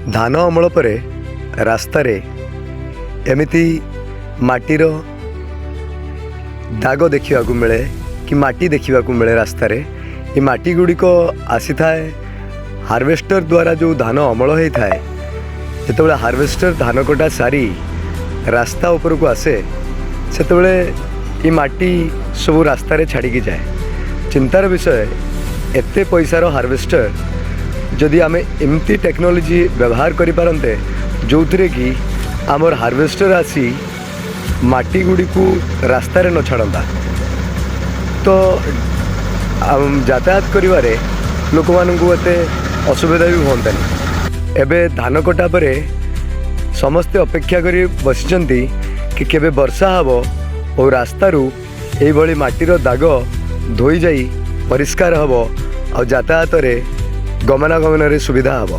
ଧାନ ଅମଳ ପରେ ରାସ୍ତାରେ ଏମିତି ମାଟିର ଦାଗ ଦେଖିବାକୁ ମିଳେ କି ମାଟି ଦେଖିବାକୁ ମିଳେ ରାସ୍ତାରେ। ଏ ମାଟି ଗୁଡ଼ିକ ଆସିଥାଏ ହାରଭେଷ୍ଟର ଦ୍ୱାରା ଯେଉଁ ଧାନ ଅମଳ ହୋଇଥାଏ। ଯେତେବେଳେ ହାରଭେଷ୍ଟର ଧାନ କଟା ସାରି ରାସ୍ତା ଉପରକୁ ଆସେ, ସେତେବେଳେ ଏ ମାଟି ସବୁ ରାସ୍ତାରେ ଛାଡ଼ିକି ଯାଏ। ଚିନ୍ତାର ବିଷୟ, ଏତେ ପଇସାର ହାରଭେଷ୍ଟର, ଯଦି ଆମେ ଏମିତି ଟେକ୍ନୋଲୋଜି ବ୍ୟବହାର କରିପାରନ୍ତେ ଯେଉଁଥିରେ କି ଆମର ହାରଭେଷ୍ଟର ଆସି ମାଟି ଗୁଡ଼ିକୁ ରାସ୍ତାରେ ନ ଛାଡ଼ନ୍ତା, ତ ଯାତାୟାତ କରିବାରେ ଲୋକମାନଙ୍କୁ ଏତେ ଅସୁବିଧା ବି ହୁଅନ୍ତାନି। ଏବେ ଧାନ କଟା ପରେ ସମସ୍ତେ ଅପେକ୍ଷା କରି ବସିଛନ୍ତି କି କେବେ ବର୍ଷା ହେବ ଓ ରାସ୍ତାରୁ ଏଇଭଳି ମାଟିର ଦାଗ ଧୋଇଯାଇ ପରିଷ୍କାର ହେବ ଆଉ ଯାତାୟାତରେ ଗମନାଗମନରେ ସୁବିଧା ହେବ।